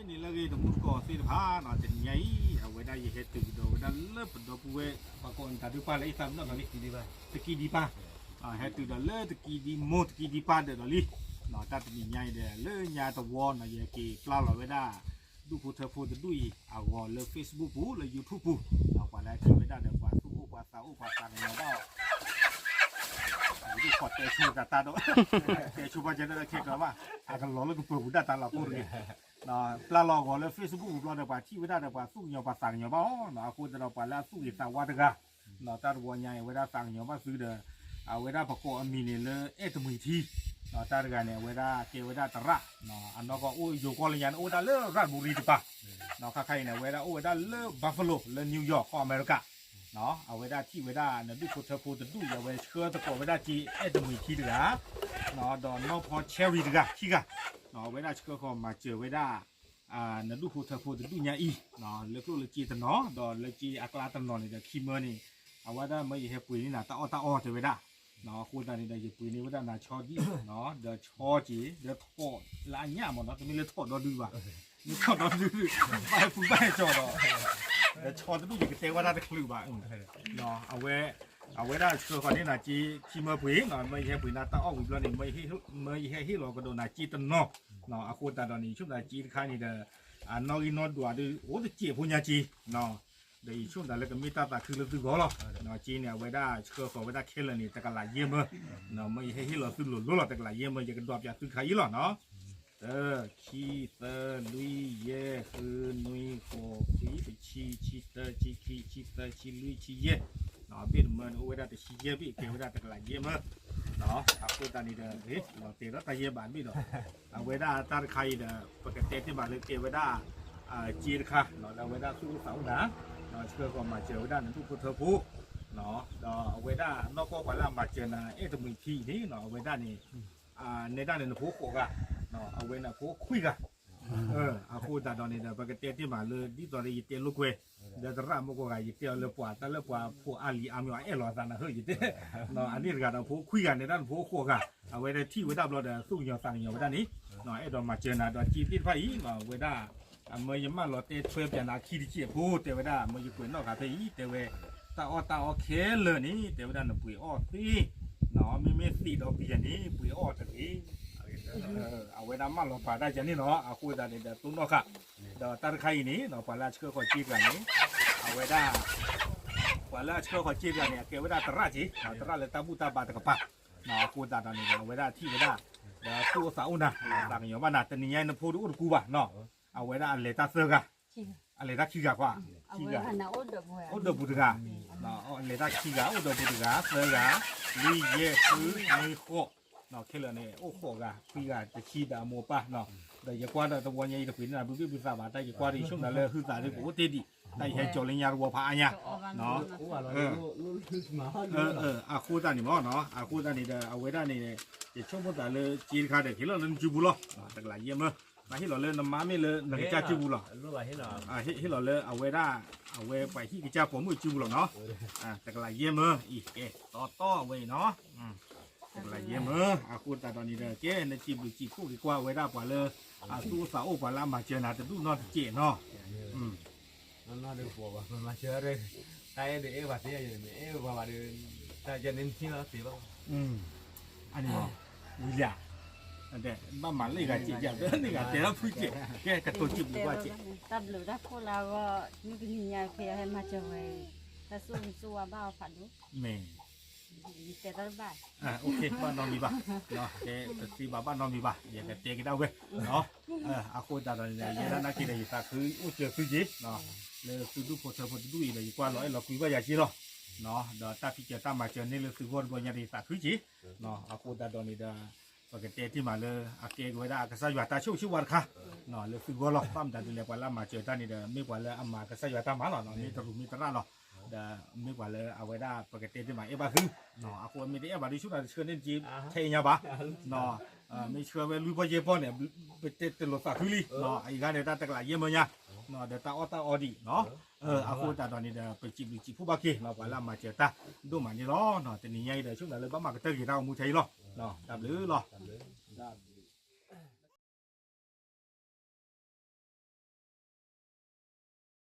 န့ၣ်လၢအဂ့ၤ တမူတကိးသ့ၣ်တဖၣ်နီၤ, တနံၤညါအံၤ အဝဲဒၣ်ယဟဲတုၤကဒီးဝဲဒၣ်လၢပဒီပုၢ်ဝဲၢ် ပှၤကိးနတၢ်ဒုးပၢ်လၢအသးမနီၣ်လီၤန့ၣ် တကံဒံပၢ်, ဟဲတုၤဒီးလၢတကံဒံမိၢ်တကံဒံပၢ်ဒၢးဒီးလံ, တၢ်တနံၤညါအံၤဒီး လၢညါတဝီနီၤ ယက့ၤပျၢ်လီၤဝဲဒၣ် ဒူၣ်ဖိထၢဖိတဒူၣ်အံၤအဂီၤလၢ Facebook ပူၤ လၢ YouTube ပူၤ, ပှၤလၢအထံၣ်ဝဲဒၣ်ဒီး ပှၤသူၣ်အိၣ်ပှၤသးအိၣ်ပှၤသးကညီၤဘၣ်အီၤ ဒ်သိးတဲဆိတၢ်တၢ်ဒီး တဲဆိဘၣ်ကဲဒီးခဲကၢဘၣ် အကလီၤလၢကပၢၤပူၤဒၣ်တၢ်လီၤဖိတဂ့ၤ, ပျၢ်လီၤအဂီၤလၢ Facebook ပူၤဘျီဒီး ပှၤထံၣ်ဝဲဒၣ်ဒီး ပှၤသူၣ်ကညီၤပှၤသးကညီၤဘၣ်အီၤ, အဃိသတးဒီး ပှၤလၢအသူၣ်ဂ့ၤသးဝါတဂၤ, တၢ်တဝီညါအံၤ အဝဲဒၣ်သးကညီၤဘၣ်သုဒီး အဝဲဒၣ်ပကိးအမံၤန့ၣ်လၢ အဲၣ်တမှံၤထံ, တၢ်တဂၤန့ၣ် အဝဲဒၣ်ကဲဝဲဒၣ်သရၣ်, အနီၢ်ကီၢ်အိၣ်ယိၤကီၢ်လၢညါန့ၣ် အိၣ်ဝဲဒၣ်လၢရၢၣ်ဘူရံတပၤ, ခါခါအံၤန့ၣ် အဝဲဒၣ်အိၣ်ဝဲဒၣ်လၢ Buffalo လၢ New York ကီၢ်အမဲရကၤ အဝဲဒၣ်ထံၣ်ဝဲဒၣ်နဒူၣ်ဖိထၢဖိတဒူၣ်အံၤ အဝဲဆှၢသကိးဝဲဒၣ်က့ အဲၣ်တမှံၤထံတဂၤ, ဒီးနီၢ်ဖီ Cherry တဂၤခံဂၤ, အဝဲဒၣ်ဆှၢဃီၤမၤစၢၤဝဲဒၣ် နဒူၣ်ဖိထၢဖိတဒူၣ်ညါအံၤ, လၢကျိၣ်လၢစ့တနီၤ ဒီးလၢစ့အကျါတနီၤန့ၣ်ဒီး ခံမၢန့ၣ် အဝဲဒၣ်မၢယဟဲပှ့ၤန့ၢ်နၤတၢ်အီၣ်တၢ်အီတဲဝဲဒၣ်, အဃိသတးန့ၣ်ဒီး ယပှ့ၤန့ၢ်ဝဲဒၣ်နၤဆီဒံၣ်, ဒီးဆီက့ၤ ဒီးထီၣ်လၢအညၣ်မ့ၢ်နီၤ တမ့ၢ်လၢထီၣ်ဒီဒုဘၣ်, မ့ၢ်ထီၣ်ဒီဒု ဘၣ်ဟဲဖုဘၣ်ဟဲကၠီဒီး ဒီးဆီတဒူၣ် ယကတဲဝဲဒၣ်တချုးဘၣ်, အဝဲ အဝဲဒၣ်ဆှၢဃီၤန့ၢ်နၤစ့ခံမၢပှ့ၤ, မၢယဟဲပှ့ၤနၤတၢ်အီၣ်ဝံၤဘျီန့ၣ် မၢယဟ့ၣ်လီၤကဒီးနၤစ့တနီၤ, အဃိသတးဒီးန့ၣ် ယဆိကမိၣ်သးစ့တခါန့ၣ်ဒီး အနီၣ်ဂံၢ်နီၣ်ဒွးဒီး အိၣ်တစဲးဖိညါစ့ ဒီးယဆိကမိၣ်သးလၢကမ့ၢ်တၢ်သးခုလၢသုဂီၢ်လီၤ, စ့န့ၣ် အဝဲဒၣ်ဆှၢဃီၤဝဲဒၣ်ခဲလၢာ်န့ၣ် တကလးယဲၢ်မၢ, မၢယဟဲဟ့ၣ်လီၤသုလိၤလိၤလီၤ တကလးယဲၢ်မၢ ယကဒွးပၠးသုခါအံၤလီၤနီၤ တၢ ခံ သၢ လွံၢ် ယဲၢ် ဃု နွံ ဃိး ခွံ တဆံ ခံ သၢ ခံ ခံ ခံ သၢ ခံ လွံၢ် ခံ ယဲၢ်, ဘ့ၣ်တမၢန့ၣ် အိၣ်ဝဲဒၣ်တဆံယဲၢ်ဘ့ၣ် ကဲဝဲဒၣ်တကလးယဲၢ်မၢ, အဃိသတးန့ၣ်ဒီး လီၤတဲာ်ဒီးတၢ်ယဲၢ်ဘးတဘ့ၣ်ဒီး အဝဲဒၣ်တၢ်တခါအံၤဒီး ပကတဲတ့ၢ်မးလၢကဲဝဲဒၣ် စ့တခါ လၢအဝဲဒၣ်သူၣ်အိၣ်သးအိၣ်နၤ ဆှၢဃီၤမၤစၢၤဝဲဒၣ်နဒူၣ်ဖိထၢဖိ ဒီးအဝဲဒၣ်နီၢ်ကီၢ်ပှၤလၢအမၤစၢၤနၤ အဲၣ်တမှံၤထံအံၤန့ၣ် အဝဲဒၣ်န့ၣ် နဲဒၣ်န့ၣ် နဖိဃိးဂၤ, အဝဲန့ၣ်ဖိခွံဂၤ, အဃိသတးဒီးန့ၣ်ဒီး ပကတဲတ့ၢ်မးလၢ ဒ်သိးလၢယတဲလိာ်ကွဲ ဒီးသရၣ်မုၣ်ကိးဂၤ ယတဲအီၤလၢပှၤ တၢ်လၢပှၤဖိအါလံၤအါမံၤအအဲၣ်လီၤအသးနၤဟၢယတဲ, အန့ၣ်တဂၤဒီးဖိခွံဂၤ နဲဒၣ်နဖိဃိးဂၤ, အဝဲဒၣ်ထံၣ်ဝဲဒၣ်ဘျီဒီး သူၣ်ကညီၤသးကညီၤဝဲဒၣ်န့ၣ်, အဲၣ်ဒိးမၤစၢၤနၤဒီးစ့သ့ၣ်တဖၣ်အံၤ အဝဲဒၣ် အမၢယမၢလီၤတဲထွဲပၠးနၤခံတစဲးဖိ တဲဝဲဒၣ် မၢယကွဲးနီၣ်ဃာ်ဖဲအံၤ တဲဝဲ တၢ်အီၣ်တၢ်အီခဲလၢာ်န့ၣ် တဲဝဲဒၣ်နပှ့ၤအီၣ်သ့, မ့မ့ၢ်သံးဒီးပယဲၢ်န့ၣ် ပှ့ၤအီၣ်တဂ့ၤ, အဝဲဒၣ်မၢလီၤပာ်တၢ်ယၤန့ၣ်လီၤ. အဃိသတးန့ၣ်ဒီး တိၢ်နီၣ်ဃာ်, ဒီးတၢ်တခါအံၤန့ၣ် ပှၤလၢအဆှၢဃီၤစ့တဂၤန့ၣ် အဝဲဒၣ် ပှၤလၢအဆှၢဃီၤစ့တဂၤန့ၣ် အကဲဝဲဒၣ်သရၣ်က့, သရၣ်လၢတၢ်ဘူၣ်တၢ်ဘါတကပၤ, အဃိသတးဒီးန့ၣ်ဒီး အဝဲဒၣ်ထံၣ်ဝဲဒၣ် ဒီးသူၣ်အိၣ်သးအိၣ်နၤ သးကညီၤဘၣ်နၤ တနံၤညါအံၤနဖိတအိၣ်တပူၤဘၣ်နီၤ, အဝဲဒၣ်အလဲၤတၢ်သၢဂၤ, အလဲၤတၢ်ခံဂၤကွၢ်, ခံဂၤ, အိၣ်ဒီးပူၤတဂၤ, လဲၤတၢ်ခံဂၤ အိၣ်ဒီးပူၤတဂၤ သၢဂၤ, လွံၢ် ယဲၢ် ဃု နွံ ဃိး, ခဲလၢာ်န့ၣ် အိၣ်ဃိးဂၤ ခွံဂၤ တဆံဒီးအမိၢ်အပၢ်, ဒီးယကွၢ်ဒီးတဝီညါအံၤတပှ့ၤန့ၢ်နၤဘုဘ့ၣ်ဘုသးဘၣ် တၢ်ယကွၢ်ဒီးယဆိကမိၣ်လၢဟုသးဒ်ကအိၣ်တ့ၢ်ဒံး တၢ်ယဟဲကၠီၤလၢညါတဝီဖးအါညါ အဃိသတးန့ၣ်မ့ၢ်နီၤ အဃိသတးန့ၣ်ဒီး အဝဲဒၣ်န့ၣ် ယဆိကမိၣ်သးလၢစ့တခါဒီး ဟ့ၣ်လီၤလၢနစုပူၤလီၤ, တကလးယဲၢ်မၢ, ဘၣ်ဟ့ၣ်လီၤလၢနမါမ့ၢ်လၢနကစၢ်စုပူၤလီၤ, ဟ့ၣ်လီၤလၢအဝဲဒၣ် အဝဲပှၤဟံၣ်ကစၢ်ပိာ်မုၣ်စုပူၤလီၤနီၤ, တကလးယဲၢ်မၢအံၤ ကဲတီတီဝဲအံၤနီၤ, တကလးယဲၢ်မၢ, အဃိသတးဒီးန့ၣ်ဒီး ကဲနစံးဘျုးစံးဖှိၣ်က့ၤကွၢ်ဝဲဒၣ်ပှၤလၢ အသူၣ်အိၣ်သးအိၣ်ပှၤလၢအမၤစၢၤနၤတဒူၣ်နီတစဲးနီၤ နီၢ်နီၢ်ဒီးပှၤဘၣ် မၤစၢၤရၢ တၢ်အဲၣ်ဒိးအဲၣ်ပှၤသ့ယၤန့ၣ် မ့ၢ်အဲၣ်ပှၤဘၣ်ဒီး တၢ်ယၤန့ၣ်နထံၣ်လီၤသ့ဘၣ် အန့ၣ် ဝံၤလံ ဘၣ်မၤလၢဂၤစဲးယၤ လၢန့ၣ်ဂၤတဲလီၤဖုစဲး ကဲကတိၤစံးဘျုးဘၣ်စဲး တၢ်ဘျုးတၢ်ဖှိၣ်လၢအဂီၢ် မုၢ်တနံၤညါဖဲအဟဲမၤစၢၤဝဲ တၢ်ဆိၣ်ဂ့ၤဆိၣ်ဝါဘၣ်အီၤဖးဒိၣ် မ့ၢ် ယတဲတၢ်တဘၣ် ဘၣ်နီတမံၤဘၣ် တဲတသ့ဘၣ်ဘၣ်နီတမံၤဘၣ် ယကတဲကဒါဝဲ အဃိသတးဒီးန့ၣ် ယဲဒၣ်နာ်က့ဒီး ယသးခုအိၣ်စၢၤသုက့ၤ လၢသုဒူၣ်ဖိထၢဖိတဒူၣ်အံၤဒီး ယကွၢ်လီၤအဲၣ်လီၤကွံဘၣ်ယၤက့ၤလီၤ ဒီးတၢ်ဖံးစၢၤတၢ်မၤစၢၤန့ၢ်လၢသုဂီၢ်တဘျီညါဒီး ယသးခုက့ၤ အဃိသတးဒီးန့ၣ်ဒီး ပကတဲတ့ၢ်မးလၢ အကဲက့ၤဝဲဒၣ်အကစၢ်ယွၤတၢ်ဆိၣ်ဂ့ၤဆိၣ်ဝါတခါ လၢသုဂီၢ်လီၤ ဘၣ်မတၤဒ်လဲၣ် ပှၤလၢအမၤစၢၤတၢ်န့ၣ်ဒီး မ့ၢ်ပှၤလၢအမၤကစၢ်ယွၤတၢ်မၤလီၤ မ့ၢ်တရူးမ့ၢ်တရၣ်လီၤ ဒီးမ့ၢ်ပှၤလၢအဝဲဒၣ် ပကတဲတ့ၢ်မးအဲၣ်ဘၣ်သု အဃိမ့ၢ်တအဲၣ်ဘၣ်ဒီး ဆူၣ်နၤတဆှၢန့ၢ်က့ၤထဲအညါဘၣ် မ့ၢ်ဆှၢဝဲလွံၢ်ပီၢ်ယဲၢ်ပီၢ်န့ၣ် ပတဲတလိာ်သးခုလံ အံၤဂၤန့ၣ် တၢ်တကလးယဲၢ်မၢညါ ဒီးတၢ်အီၣ်တၢ်အီဒံး အဃိသတးဒီးန့ၣ်ဒီး ပစံးဘျုးစံးဖှိၣ်ဘၣ်က့ၤ ပှၤလၢအမၤစၢၤတၢ်ဒိၣ်မးန့ၣ်လီၤ တနံၤညါအံၤဒီး ဆိကမိၣ်လၢဘၣ်မၤကတၢၢ်က့ၤတၢ်အိၣ်မူထဲအံၤလီၤ တၢ်ဘျုးလီၤ